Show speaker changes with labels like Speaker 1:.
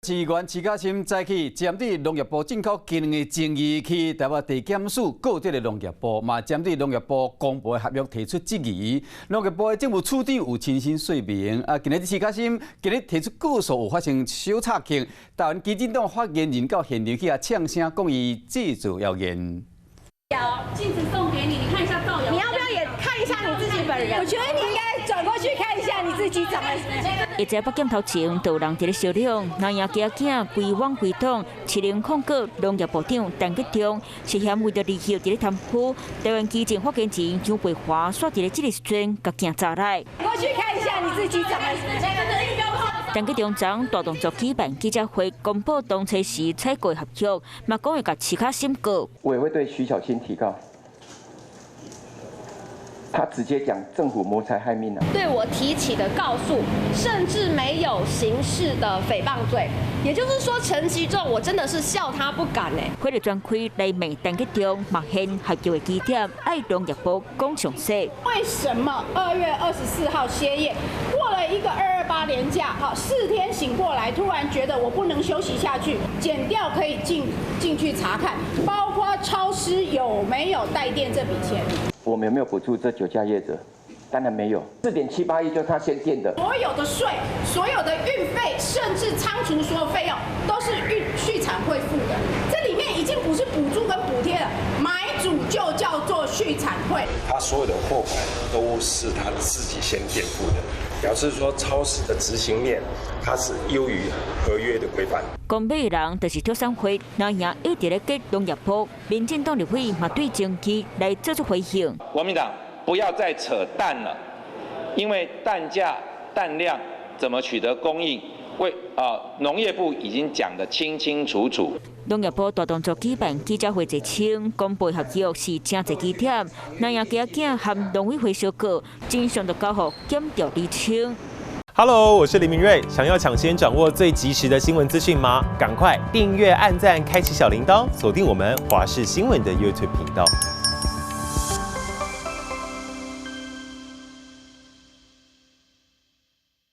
Speaker 1: 市議員徐巧芯早起針對農業部進口雞卵的爭議，去台北地檢署告這个農業部，嘛針對農業部公布的合約提出質疑。農業部的政務處長有親身說明。啊，今日徐巧芯今日提出告訴有發生小插曲，台灣基進黨發言人到現場去啊嗆聲講伊製造謠言。
Speaker 2: 鏡子送給你，你看一下造謠。
Speaker 3: 你要不要也看一下你自己本人？
Speaker 4: 我覺得你應該轉過去看一下你自己長得。
Speaker 5: 一在北檢頭前，就有人佇咧商量，那贏加囝規網規黨，七零控告農業部長陳吉仲，涉嫌為著利益佇咧貪污。台灣基進發言人楊培華煞佇咧這个時陣，共鏡砸來。
Speaker 4: 過去看一下你自己長得。
Speaker 5: 陳吉仲昨大動作舉辦記者會，公布當初時採購合約，嘛講會共徐巧芯告。
Speaker 6: 我也會對徐巧芯提告。他直接講政府謀財害命啊！
Speaker 3: 對我提起的告訴，甚至沒有刑事的誹謗罪，也就是說陳吉仲，我真的是笑他不敢呢。
Speaker 5: 火力全開來罵陳吉仲，嘛現合約的基點，愛農業部講詳細。
Speaker 7: 為什麼2月24號歇業，過了一個228連假，好4天醒過來，突然覺得我不能休息下去，檢調可以進去查看，包括超市有沒有代墊這筆錢。
Speaker 6: 我們有沒有補助這九家業者？當然沒有。4.78億就是他先墊的。
Speaker 7: 所有的稅、所有的運費，甚至倉儲所有費用，都是運畜產會付的。這裡面已經不是補助跟補貼了，買主就叫做畜產會。
Speaker 8: 他所有的貨款都是他自己先墊付的，表示說超市的執行面，它是優於合約的規範。
Speaker 5: 講買人就是畜產會，那也一直咧給農業部、民進黨立委嘛對爭議來做出回應。
Speaker 9: 國民黨不要再扯蛋了，因為蛋價、蛋量怎麼取得供應，為啊農業部已經講得清清楚楚。
Speaker 5: 農業部大動作舉辦記者會，澄清公布合約是誠濟疑點，那也加驚和農委會相告，真相就交予檢調釐清。
Speaker 10: Hello，我是林明瑞，想要搶先掌握最及時的新聞資訊嗎？趕快訂閱、按讚、開啟小鈴鐺，鎖定我們華視新聞的 YouTube 頻道。